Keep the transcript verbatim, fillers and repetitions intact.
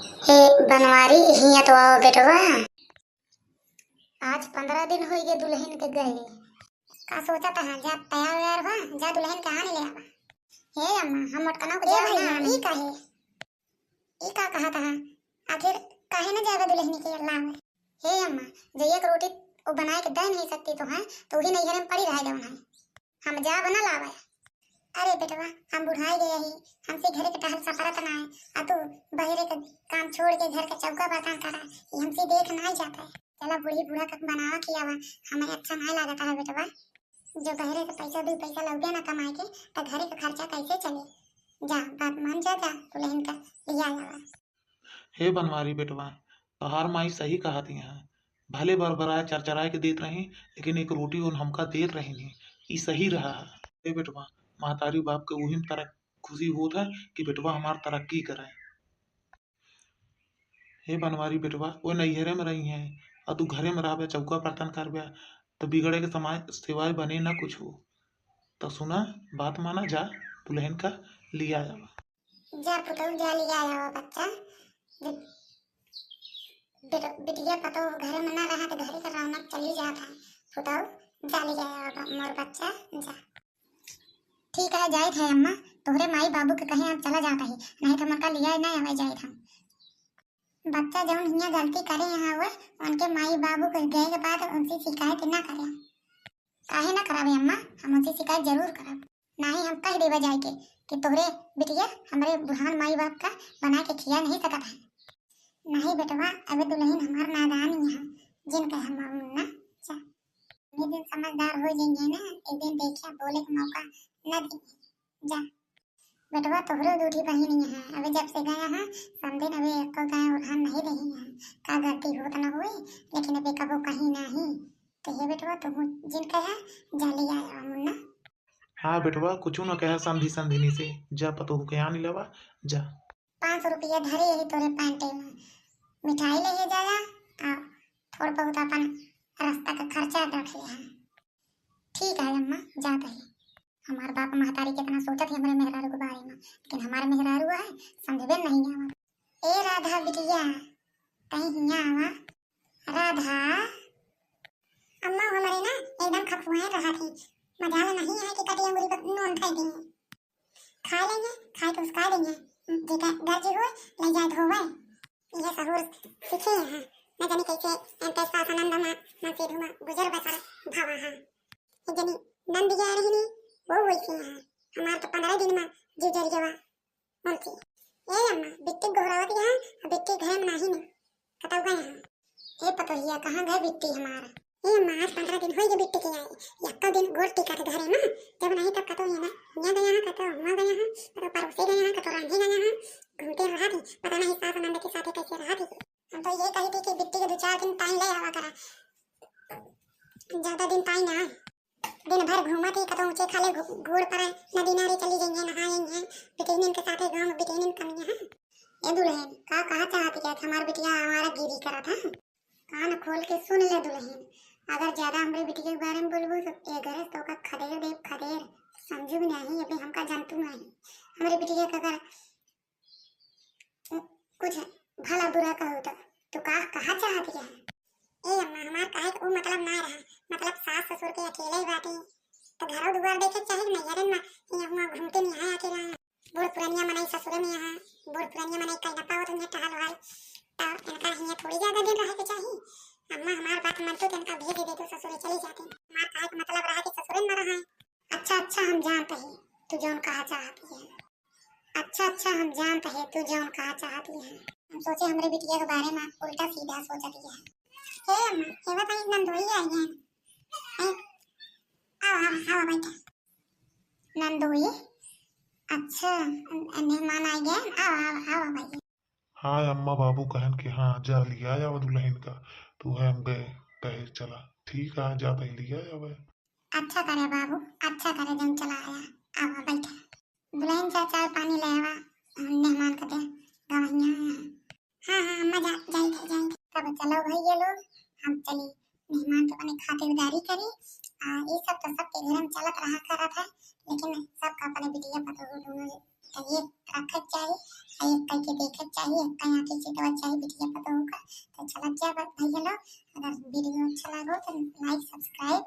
हे बनवारी, हियाँ तो आओ बेटवा। आज पन्द्रह दिन होइ गए दुलहिन के गए। का सोचत है? जा तैयार वैयार हुआ, जा दुलहिन के आने ले आवा। हे अम्मा, हम मोटकनवा के ए जाए भैया, ना आने। ई काहे? ई का कहत है? आखिर काहे न जावे दुलहिनी के लावे? हे अम्मा, जे एक रोटी वो बनाए के दे नहीं सकती तो हैं, तो वही नैहरे में पड़ी रह जाओ हैं। हम जाब न लावे। अरे बेटवा, हम बुढ़ाई गए ही, हमसे घरे के टहल सफरत ना है, आ तू बहरे के काम छोड़ के घर के चौका बर्तन करा, ये हमसे देख नहीं जाता है। चला बूढ़ी बूढ़ा का बनावा खियावा, हमें अच्छा नहीं लागता है बेटवा। जो बहरे से पैसा, दू पैसा लौटे ना कमाए के, तो घरे का खर्चा कैसे चले? जा, बात मान जा, जा, दुलहिन का लिया आवा। हे बनवारी बेटवा, तोहार माई सही कहत ही हैं। भले बरबराए चरचराए के देत रही, लेकिन एक रोटी उन हमका देत रही नहीं, ई सही रहा है। हे बेटवा, महतारी बाप के उही में तरक-, खुशी होत है कि बेटवा हमार तरक्की करे। हे बनवारी बेटवा, वो नैहरे में रही हैं और तू घरे में रहबे, चौका बर्तन करबे, तो बिगड़े के समाज सेवाए बने ना कुछ हो। तो सुना, बात माना, जा दुलहिन का लिया आवा। जा पुतऊ, जा लिया आवा बच्चा। बि-, बिट-, बिटिया पतोह घरे में ना रहा तो घरे का रौनक चली जात है। पुतऊ, जा लिया आवा बा-, मोर बच्चा, जा। ठीक है, जाइत है अम्मा, तोहरे माई बाबू के कहे हम चला जात है, नहीं तो हमका लिया ना आवे जाइत हम। बच्चा जौन हियाँ गलती करे यहाँ हुए, उनके माई बाबू के गए के बाद उनसे शिकायत ना करे। काहे ना करावे अम्मा, हम उनसे शिकायत जरूर करब। नाही हम कह देबे जाए के कि तोहरे बिटिया हमरे बुढ़ान माई बाप का बना के खिया नहीं सकत है। नहीं बेटवा, अबे दुलहिन हमार नादान यहाँ, जिन कहे हम मुन्ना, जा। एक दिन समझदार हो जाएंगे ना, एक दिन देखिया बोले के मौका न देंगे, जा। बेटवा तोहरो दूठी बहिन ही है, अबे जब से गया है समझे न, अबे एको गाय ओढ़ान नहीं रही है। का गलती होत न होई, लेकिन अबे कबो कहीं नहीं। तो हे बेटवा, तू जिन कहे जा लिया आवा मुन्ना। हाँ बेटवा, कुछ न कहे समधी समधिनी से, जा पतोह के आन लेवा, जा। पाँच सौ रुपया धरे यही तोरे पैंटे में, मिठाई ले जाया आ थोड़ बहुत अपन रास्ता का खर्चा रख ले। ठीक है अम्मा, जात है। हमार बाप महतारी कितना सोचत है हमरे मेहरारू के बारे में, लेकिन हमार मेहरारू है, समझबे नहीं है। ए राधा बिटिया, तई हियाँ आवा। राधा। अम्मा, हमरे ना एकदम खखुआए रहा थी, मजाल नहीं है कि कटी अंगुरी पर नून फेंक दी। खा लेंगे, खाए तो उसका देंगे, जेका गर्जी होए, ले जाए धोवे। यह सहूर सीखे हैं, न जाने कैसे एनते सास नंद मा, मन से धुमा गुजर बसर भावा है। एक जनी नंद गया रहनी, वो वैसे हैं, हमार तो पन्द्रह दिन में जी जर गवा उनसे। ए अम्मा, बिट्टी गोहरावत यहाँ, अब बिट्टी घर में नहीं ने, कतौ गए हैं। ए पतोहिया, कहाँ गए बिट्टी हमार? ए अम्मा, आज पन्द्रह दिन होई गए बिट्टी के आए, यक्का दिन गोल टिका थे घरे में, जब नहीं तब कतौ ये ना, यहाँ गया है, कतौ हुआ गया है, कतौ परोसे गया है, कतौ रांधे गया है, घूमते रहा थी, पता नहीं सास नंद के साथे कैसे रहा थी। हम तो ये कही थी कि बिट्टी के दो चार दिन टाइम ले आवा करा, ज्यादा दिन टाइम ना आए। दिन भर घूमत ही, कतौ ऊँचे खाले घू-, घूर पड़े, नदी नारे चली जाइए, नहाएंगे, बिटिनिन के साथे गाँव में बिटिनिन कमियाँ हैं। ए दुलहिन, का कहा चाहत है कि हमार बिटिया हमारा गिरी करत है? कान खोल के सुन ले दुलहिन, अगर ज्यादा हमरे बिटिया के बारे में बोलबू तो ए घरे से तोका खदेड़ देब, खदेड़, समझू भी नहीं, अबे हमका जानतू नहीं। हमरे बिटिया के अगर कुछ भला बुरा कहू तो तू का कहा चाहत है? ए अम्मा, हमार कहे के ऊ मतलब ना रहा, मतलब सास ससुर के अकेले ही बाटे, तो घरो दुआर देखे के चाही कि नैहरन में, यहाँ हुआ घूमते नहीं है अकेला। बूढ़ पुरनिया मनई ससुरे में यहाँ, बूढ़ पुरनिया मनई कहीं ना पावत उन्हें टहल वहल, तो इनका हियाँ थोड़ी ज्यादा दिन रहे के चाही। अम्मा हमार बात मनते तो इनका भेज दे तो ससुरे चली जाते। हमार कहे के मतलब रहा कि ससुरे में रहा। अच्छा, अच्छा, हम जानत ही, तू जौन कहा चाहत है। अच्छा, अच्छा, हम जानत है, तू जौन कहा चाहत है। हम सोचे हमरे बिटिया के बारे में उल्टा सीधा सोचत है। हे अम्मा, हे बताई, नंदोई आई है। ए, आओ, आओ, आओ, बैठा। नंदोई, अच्छा, मेहमान आ गए, आओ, आओ, आओ, भाई। हाँ अम्मा, बाबू कहन कि हाँ, जा लिया आवा दुलहिन का, तो है हम गए कहे चला, ठीक है, जा तई लिया आवा। अच्छा करे बाबू, अच्छा करे जौन चला आया, आवा बैठा। दुलहिन जा चाय पानी ले आवा, हम मेहमान का दे, गवैया हैं। हाँ, हाँ, अम्मा जा, जाई थे, जाई थे। तब चलो भैया लोग, हम चली मेहमान के अपने खातिरदारी करी, आ, ई सब तो सबके घर में चलत रहा करत है, लेकिन सबका अपने बिटिया पतोहू दोनों कहिए रखत चाही, आ एक कह के देखत चाही, एक कहीं आके चितवत चाही बिटिया पतोहू का। तो चलत जा ब-, भैया लोग, अगर वीडियो अच्छा लागो तो like, subscribe